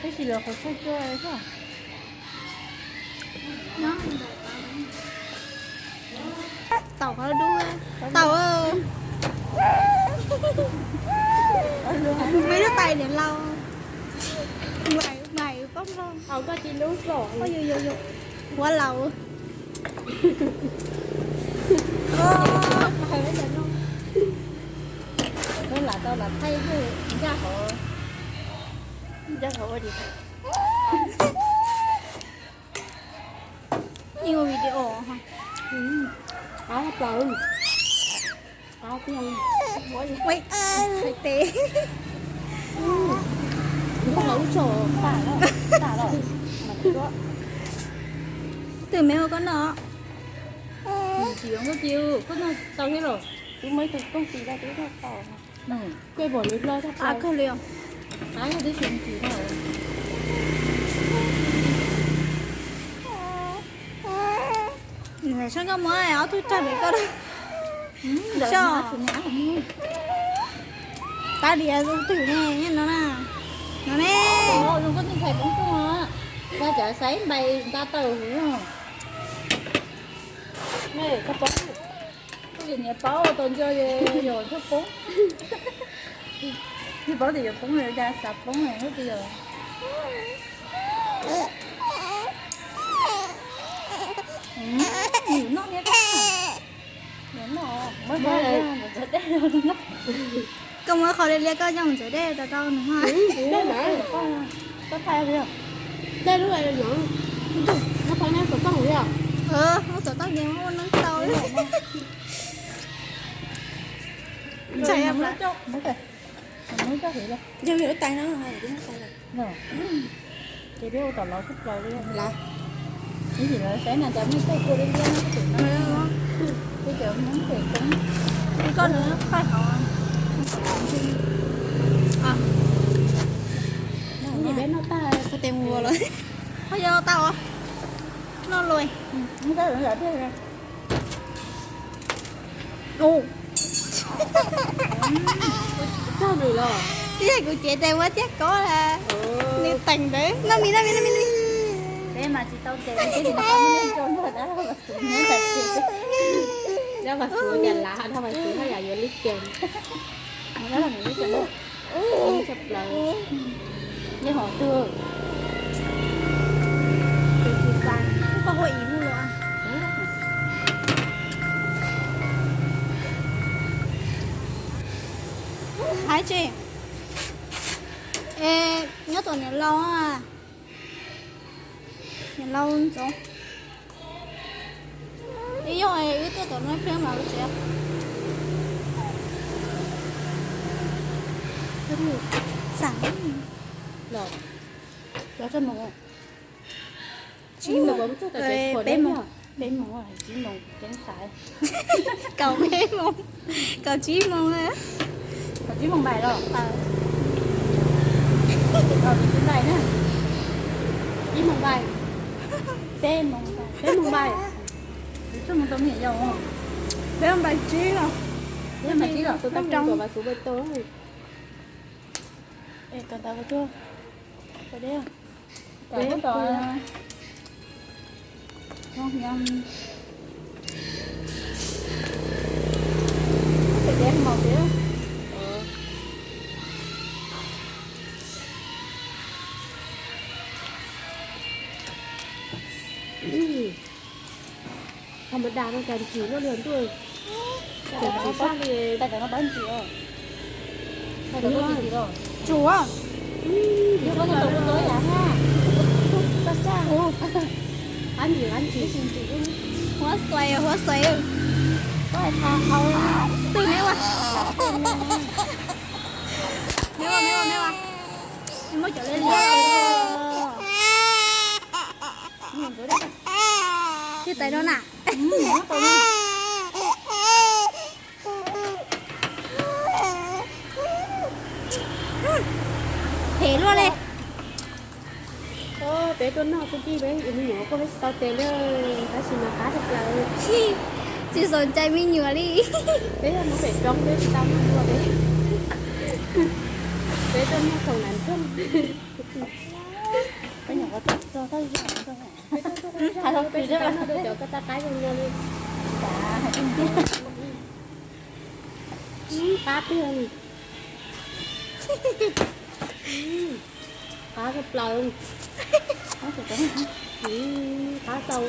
Tab sis los qhov tshuaj cua xwb. Taum qhov dub, taum. Me lub tais niam laus. Npais pob nplog. Huav laus. Lam tau lam thaij ncaj qhov, ncaj qhov ua li. Ib ua video. Qab plaws. Qab tiag. Ua li, ua li. Tes. Lub tso tas lawm, tas lawm. Twb me ua koj noj. Tsis zoo koj cia, koj noj tau thiab los? Twb muaj ib tug kooj tis rau twb noj tau. Koj pom lawv hlo tag plaws. Qab kawg li os. Qab twb tsis ntsis tau. Sab koj muab ob tug rag pem koj. Sab. Tab diav twg ne, nyob no na. No ne. Koj ntxhais poob tuaj, koj cov xaib npai nta taws huv no. Koj poob, koj niam paub tau nco yog koj poob. Tsis paub tias yuav poob li cas, xav poob li, koj tias yog. Noj thiab. Koj muab qhov liab liab koj coj mus ntxuav dej rau rau nws. Dej lub, no, no pab nyob xov tooj li os. Muab xov tooj ces muab ua neeb tau li. Ntshai. Yog lub tais no, ces peb ua tom lov tshaj plaws li. Ib yim lawv saib na cas muaj tej kua liab liab no, peb cov Hmoob pem coob. Koj nws qaij hauv. Ib yim peb noj tag, tes mus lawm. Ho yog tau, noj lawm. Twb yog kuv cev tes muab ciaj kob lawm. Nws teem ntawd, noj mis, noj mis, noj mis, noj mis. Peb mas tsis tau tes, peb tsis tau tes. Dab Vaj Xu cas lav, Dab Vaj Xu haj yam yuav lib ceem. Tshaj plaws. Yeej hom twg? Koj ua ib lub los. Hais tsis, nyob tom niam laus, niam laus ntxov. Ib yog wb tuaj tom no ib pliag mas ua tsev. Xav los, cov txog mus tsib moos, peb moos, peb moos tsib moos ceeb tais. Kaum peb moos, kaum tsib moos na. Kaum tsib moos npaim los? Kaum tsib npaim na. Tsib moos npaim, peb moos npaim, peb moos npaim. Peb moos npaim tsib los, peb moos npaim tsib los, tus tau rau vas xuv bai tau. Es kom ntawd tuaj, peb, peb, peb mos peb. Tham ma das no cas ntsim luaj li ntuj. Cas ntsim sab li. Tais cov no pab ntsim os. Tais cov no ntsim los. Tsum. Ntsim koj tau koj tau yam ha. Qab ntsim qab ntsim. Huab xoay huab xoay. Koj tha au. Twg neb ua? Neb ua neb ua neb ua. Muab cov liab liab. Tsis tais no na. Phem luaj li. Peb tuaj noj xwb tij, peb me nyuam kuj peb tsis tau tes li, tab sis mas qab tshaj plaws. Tsis xom cai me nyuam li. Peb yog Hmoob pem roob peb tsis tau noj dua peb. Peb tuaj noj khoom nas nrog. Peb tsis tau noj dua cov koj tab qaib zoo li. Qab tiag li. Qab tshaj plaws. Qab tau.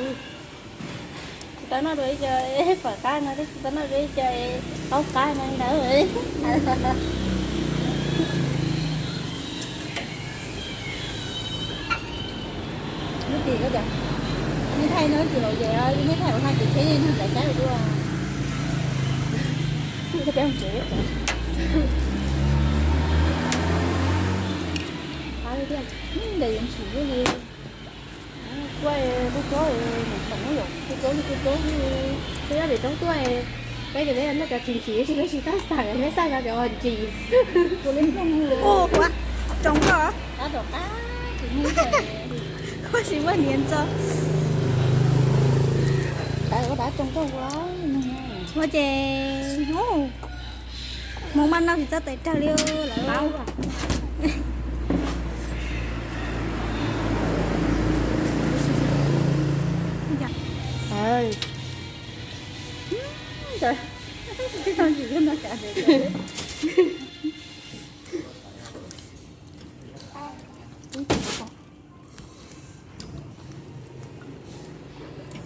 Tsis tau noj dua ib co pam qab no, tsis tau noj dua ib co qaub qab no ntawd. Lub tim ko tias, nej thaij no tsis laus ces nej thaij ua no ces tsheb nej nrog nplaim saib ua dua. Qab li tiag, ntes yeej tsis li. Kuj, kuj tsob, kuj tsob li kuj tsob li, kuj tsob pem roob tuaj. Peb tias peb noj cov tsis ntsim, peb tsis tau xav, peb xav cov ntsim. Ua, tsoo koj. Ua tsis muaj niam ntxo. Ua ces Hmoob maj noj tsis txawj tes rawg li lawm.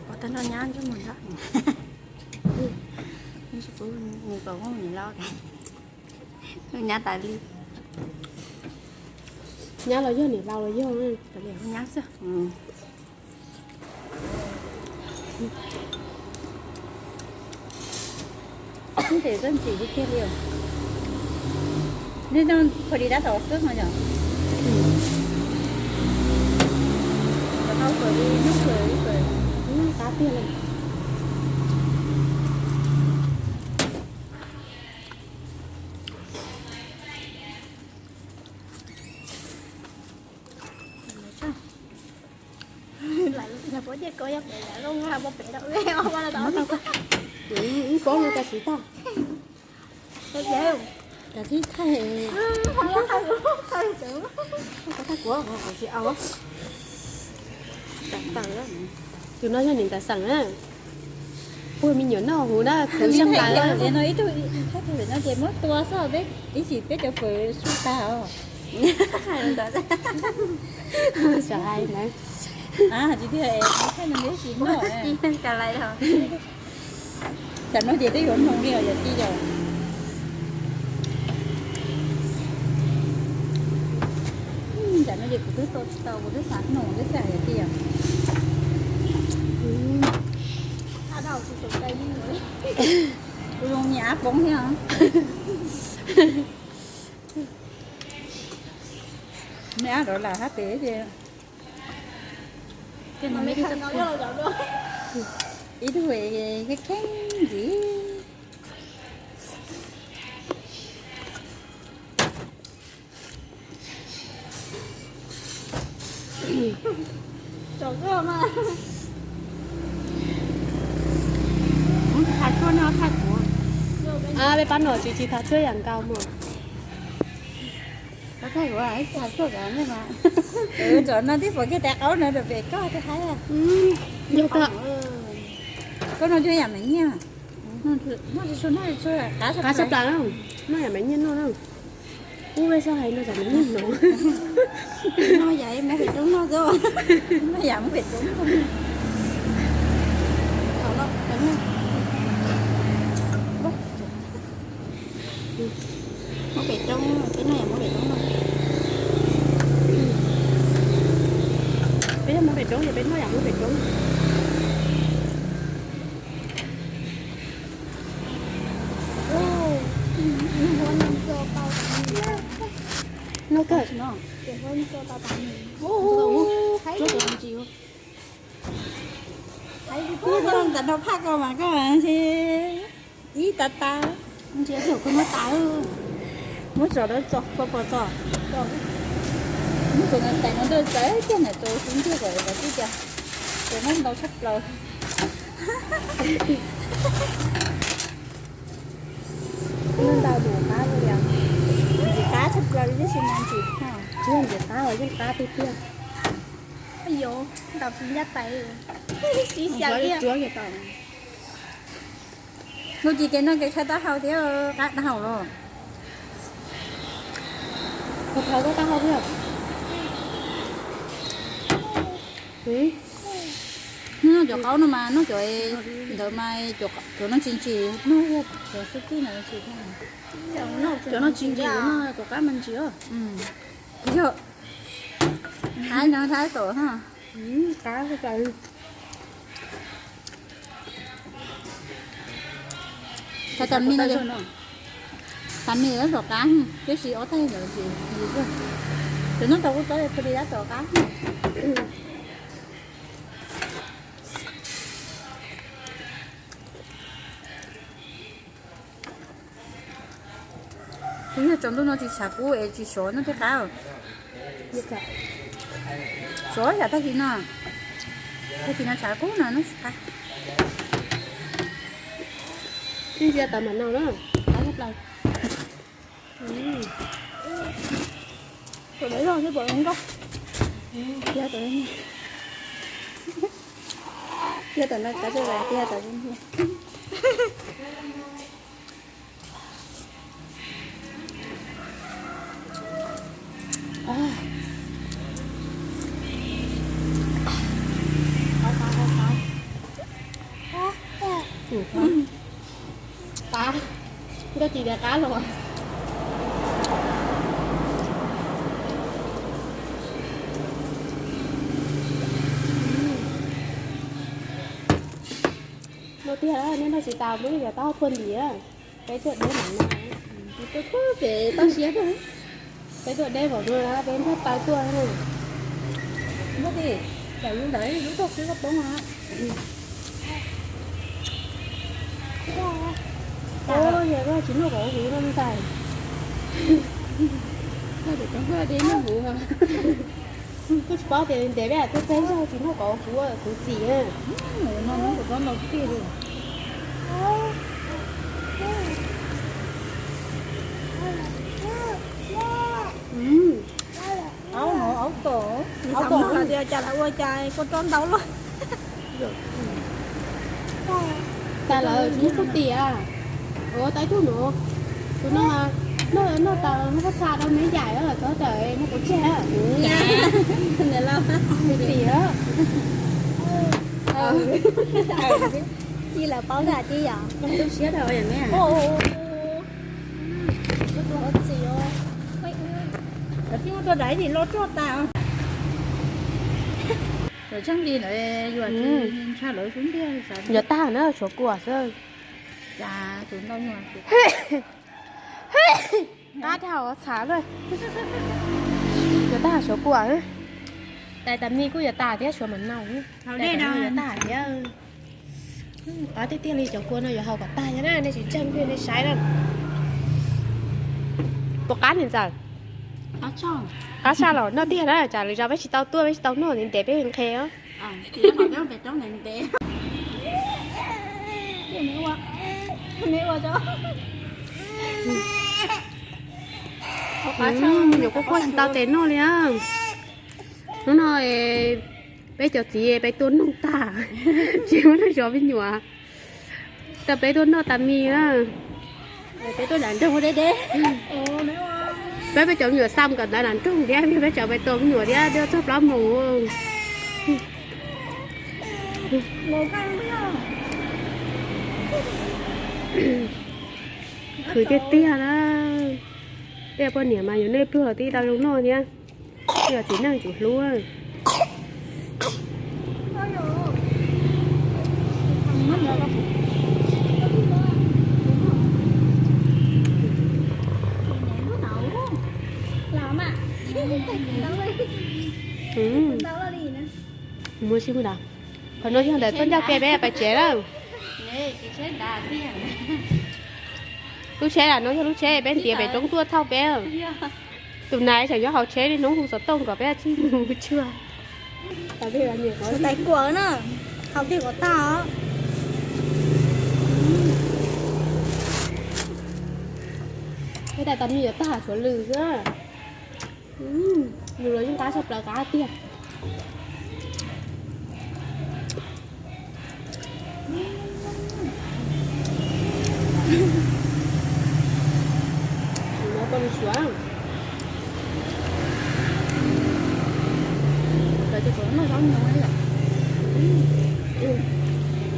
Pov tag nrho nyab ntsej muag ntag. Nws tsis pub nws kom mus niam laus, nws nyab tas li. Nyab los yog niam laus los yog tas li nyab xwb. Ib tes txawj ntsim tiag tiag li os. Nej no qhua di tab tom xwb no yom. Kom tau kawm li nub kawm ib kawm, qab tiag li. Yog puab tias koj yog pem lawm, muab pem rau wb, muab tau koj. Ib pob no cas tsis tag. Cas tib thaij, thaij kuv tsis au. Tus no yog niam tais xeem na. Puag me nyuam noj huv na, khwv sab nqaws na. No ib tug thaij no ces muab tua xwb, ib chim peb cov fawm su tag os. Tsis tiag, thaij no neb tsis noj. Tam no ces twb yuav hmoo li os yawm tij yom. Tam no ces kuv twb tua tsis tau, kuv twb xav hmoo twb xav yawm tij yom. Kuv zoo nyiam ab poob thiab. Me ab rov lam hab pem ces, ib tug kheej kheej ntxiv. Peb pab no tsis tsis thav tshuaj yam nkaus mog. Cov no twb pom kiag tais qaub no rau pem koj thiab hab. Yog koj, koj noj cuag yam Maiv Nyiaj. Qab tshaj plaws, noj yam Maiv Nyiaj noj na. Ub, sab hais no yam Maiv Nyiaj no. Noj yam muab pem roob noj xwb. Noj yam muab pem roob noj. Muab pem roob, peb noj yam muab pem roob noj. Peb yog muab pem roob ces peb noj yam muab pem roob. Noj kawg. Ntawm no phaj ko mas koj ib tas tas, ntsia thaum koj muab tas, muab tso rau txo, koj pom txo, muab tus ntawd tes mus ntawj txawv tiag ntawm tus xub ntiag kom tib co, tus muab ntau tshaj plaws. Ntau ntau mus qab li, ntxim qab tshaj plaws li tab sis mas ntxim, tsis yog ntxim qab os, yeej qab tiag tiag. Yuav ntaus tsis ncaj tais, sib xyaw thiab. Nuj Tsis ces noj kev tshaib taub hau thiab, qab taub hau los. Kuv thov koj taub hau thiab. Noj cov qaub no mas noj cov ntawd mas cov no tsis ntsim, noj cov xub txwb ntawd tsis. Cov no tsis ntsim, noj cov qab mas ntsim. Yog, hais no hais tom qab. Cov tas mis no, tas mis lawm tom qab, tiam sis ob tag ntawd tsis, cov noj tau kuv txob pw li dab tom qab. Kuv yog tsaus ntuj no tsis tshav kub es tsis sov noj tej qab. Sov yam tag kis no, tag kis no tshav kub no noj tsis qab. Ib ntsia tawm mam no na, qab tshaj plaws. Pom lawv zog xwb pom zoo nkauj. Tiag tawm no, tiag tawm no, tiag tawm no. Qab, nkauj tsis tias qab los. Noj tiag, neb noj tsis tas muab cov taub hau phua ntim. Peb tuaj deb npaum no, peb tuaj deb npaum no, peb npaj paws tuaj. Muab tim, tam lub ntawd lub tog xwb koj poob os. Yog koj tsis noj kom huv no ntag. Koj tseem tau koj deb noj huv. Koj tsis paub tias ntev peb tuaj txeeb zog tsis noj kom huv kuv txim. Aub no aub tom, aub tom hais tias cas lawv ua cas kua roj ntau luaj. Tas lawm tsis muaj kub tim. Ua tau ib tug no, tus no noj tau muab phab txha rau me yaim txog tawm muab kuv tseg. Kuv tim. Ib lawv paub tas tib yom. Siab dhau me. Tsis muaj tua daiv nim lo roj tas. Cov tsheej li ntawd yuav tsis ntshai lawv xub ntiag. Yuav tag na, tshuav kuam xwb. Cas tus ntau nyuag. Qab dhau txhav lawm. Yuav tag suav kua, tais tas mi kuj yuav tag thiab, suav mam nau. Yuav tag thiab. Qab tiag tiag li cov kua no yuav haus kom tag thiab na, nej tsis tseem plig nej saib na. Puas qab niam ntxawm? Qab tshaj los noj tiag na, tsam lwm zaus peb tsis tau tuaj peb tsis tau noj ntev ntev peb nqhis. Nyuam qhuav quaj quaj tsis tau tes noj li. Hnub no peb cov txiv peb tuaj noj tag, tsis muaj neeg zov me nyuam, tau peb tuaj noj tas mi na. Peb peb cov me nyuam xa kom ntawd nram nroog thiab, peb cov peb tua me nyuam thiab tuaj txog plaub moos. Khwv tiag tiag na. Tej poj niam mas yuav nej pluag los twb tau zoo noj thiab. Tej txiv neej tsum hlub. Muaj sib mus da. Qhov no yog ntawm tuaj ncauj ke peb pais tsev lawm. Lub tsheb no yog lub tsheb peb ntiav pem roob tuaj thauj peb. Tus nais tseem nyob hauv tsheb li, hnub hu xov tooj kom peb tsis mus tsuag. Tais kuam na, haus kiag kom tag os. Peb tais tas mi yuav tag tshuav lws xwb. Lws los yeej qab tshaj plaws, qab tiag.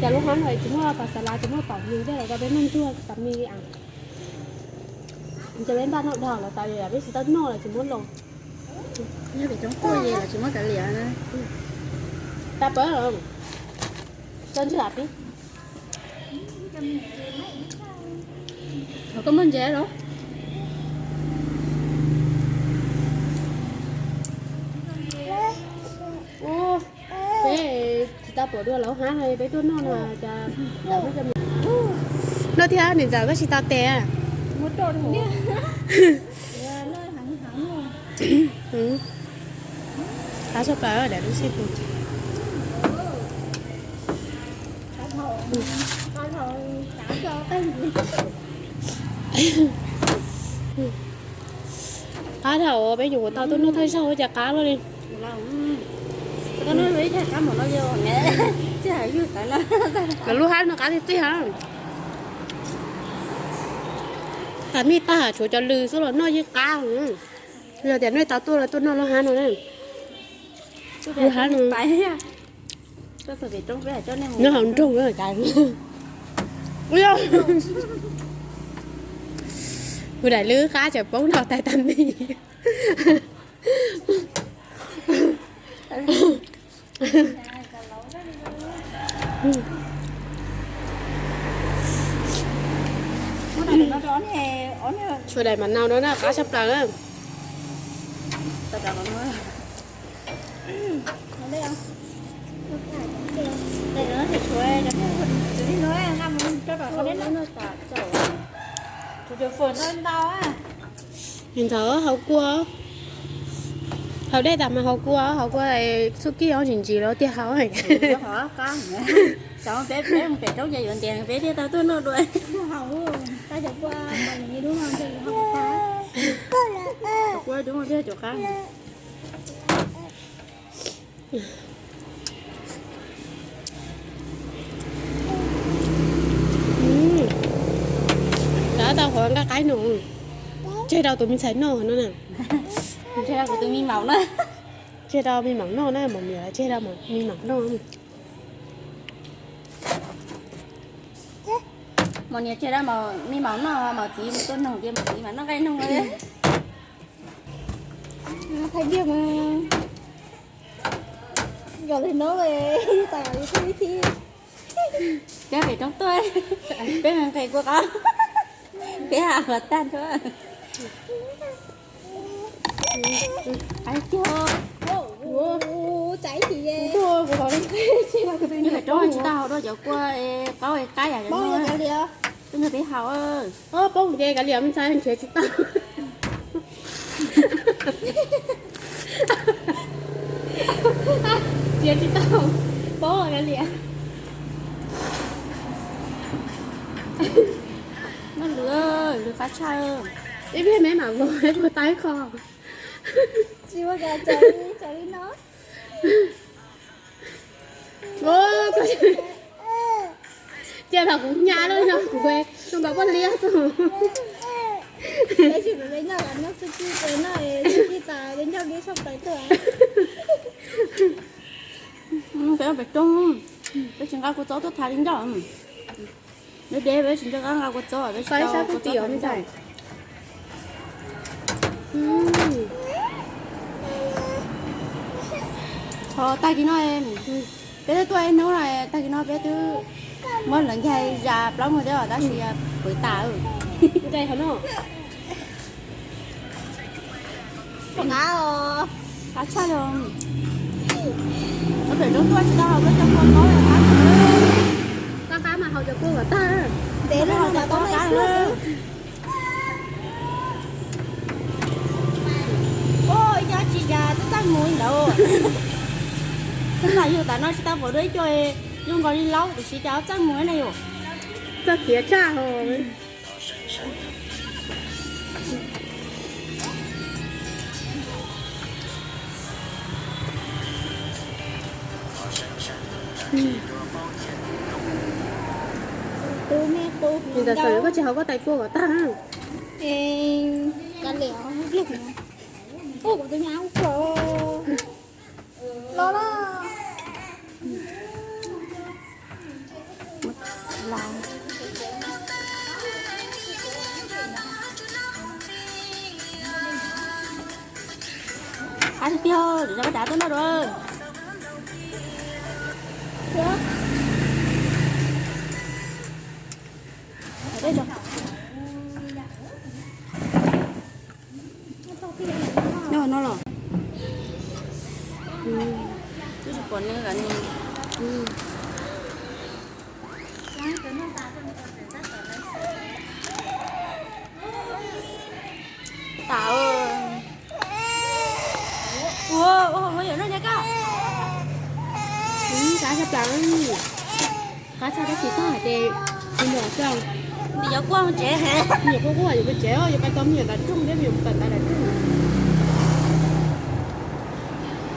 Cas lub hab no tsis muaj pas xav lav, tsis muaj pom nws, tej zaum peb noj ntsuag tas mi li as. Ces peb npaj noj dag los tas li, peb tsis tau noj los tsis muab los. Nyob pem roob tuaj ces los tsis muab kav liam na. Tas pawv, tso ntswg am pib. Koj muaj ntses los? Peb tsis tau pom dua lawv hab no, peb tuaj noj no cas. Noj thiab niam ntxawm, koj tsis tau tes. Qab tshaj plaws daim lub sij hawm. Qab dhau peb nyuam tau tuaj noj thawj zaug cas qab luaj li. Lawv lub hab no qab tiag tiag. Tas mi tag tshuav cov lws xwb los noj yeej qab. Yog tias nej tau tuaj los tuaj noj lub hab no na. Lub hab no. Nyob hauv nroog cas. Kuv daim lub qab tseem poob rau tais tas mi. Tshuav daim mam nau no na, qab tshaj plaws na. Niam ntxawm, haus kua. Haus dej tas mas haus kua, haus kua txuj kij ob ntsis ntsis los tiag haus. Peb pem roob ces yuav ntiav peb thiaj tau tuaj noj dua. Kua dub thiaj cov qab. Kav tau qhov nqaij qaib no, tseg rau tus me ntxhais noj no na. Tseg rau kuv tus me maum na. Tseg rau me maum noj na, maum niam tseg rau me maum noj. Maum niam tseg rau me maum noj, maum txiv mus tua noog ces maum txiv mam noj nqaij noog. Thaij diag mas. Yog li no, tais ib thib. Peb pem roob tuaj, peb nqes kua qab, peb ha qhov tag nrho. Qab tiag. Kuv txais ib chim, kuv thov, kuv twb nyiam roob tsis tau haus dua cov kua qaub qab yam no. Peb nrog peb haus. Poob ces kav liam, me ntxhais nrhiav tsis tau. Nrhiav tsis tau, poob kav liam. Noj lwm, lwm qab tshaj. Ib pliag me mam vau, ib pliag tau ib qho. Tsis ua cas, txaus li no. Cia los kuv nyab lawm no, kuv zoo nkaus poj liab xwb. Tab sis peb noj, noj xwb tsis peb noj, tsis tas peb noj li soj pais tuaj. Peb noj pem roob, peb tsis nqa kua txob tuaj thaiv li ncauj. Deb deb peb tsis nco qab nqa kua txob, peb tsis tau kua txob thaiv li ncauj. Ho tag kis no, peb twb tuaj ib hnub no, tag kis no peb twb muab lawv ncaig zas plaub muag thiab tab sis pwv tas. Qab tshaj li. Peb pem roob tuaj tsis tau haus, peb cov kua qaub qab. Koj qab mas haus cov kua kom tag. Ntev los haus cov qaub qab xwb. Ua ib co tsis cas txaj txaj muag li ntawd. Lam yug tas no tsis tau pom dua ib co zoo nkaus li laub tiam sis cas txaj muag na yom. Txoj khiav tshaj hos. Tus me qus, koj tsis haus koj tais kua kom tag. Kav liam, kuv tus nyab ua los los. Qab tiag tiag, lwm zaus peb rov tuaj noj dua. Nyob no los. Twb tsis pom nws, tas. Ua, ua hauv muab yam no nyob koj. Qab tshaj plaws, qab tshaj tab sis tag hais tias me nyuam coj, me nyuam kua mus tsev, me nyuam kua kuj yuav mus tsev, yuav pais tos me nyuam nram rooj thiab, me nyuam tawm ntawd nram rooj.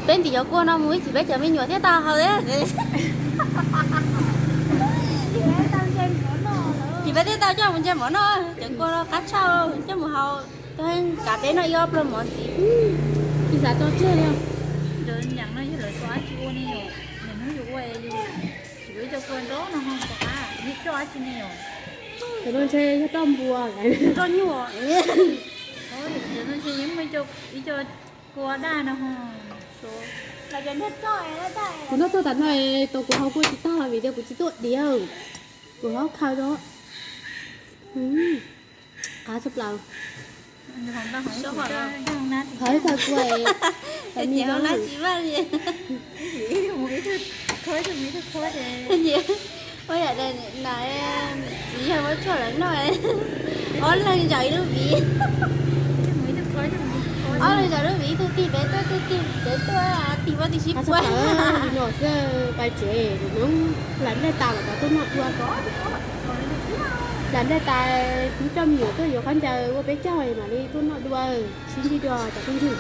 Peb ntim cov kua no mus ib chim peb cov me nyuam thiaj tau haus thiab. Ces peb thiaj tau coj mus ntsia mov noj, cov kua no qab tshaj, coj mus haus, kav peb noj ib ob pluag mov ntxiv. Tsis xav tso tseg li. Ntawd niam no yog lawv tso dab tsi ua ne yom? Niam hnub yus ua yus tsis ua ib co kua nrau no ho rov qab, yeej coj dab tsi ne yom? Cov no ntshe yog roj npua, roj nyuj. Cov no ntshe yeej muaj ib co kua daj no ho. Kuv noj txog tas no, tus kuv haus kua tsis tag vim tias kuv tsis tuaj diav, kuv haus khaws rau. Qab tshaj plaws. Qhov ib tag kua, ua yam na, txiv yawg muab tshuaj lawv noj, ob leeg zaum ib lub viv. Ob leeg zaum lub viv, ib tug tig pem tuaj, ib tug tig pem tuaj, tig muaj tig sib pua. Li no xwb, pais tsev, lam nplej tas los cov tuaj noj dua. Lam nplej tas, coj me nyuam tuaj yuav khaub ncaws ua peb caug mam li tuaj noj dua, sib ntsib dua cov phooj ywg.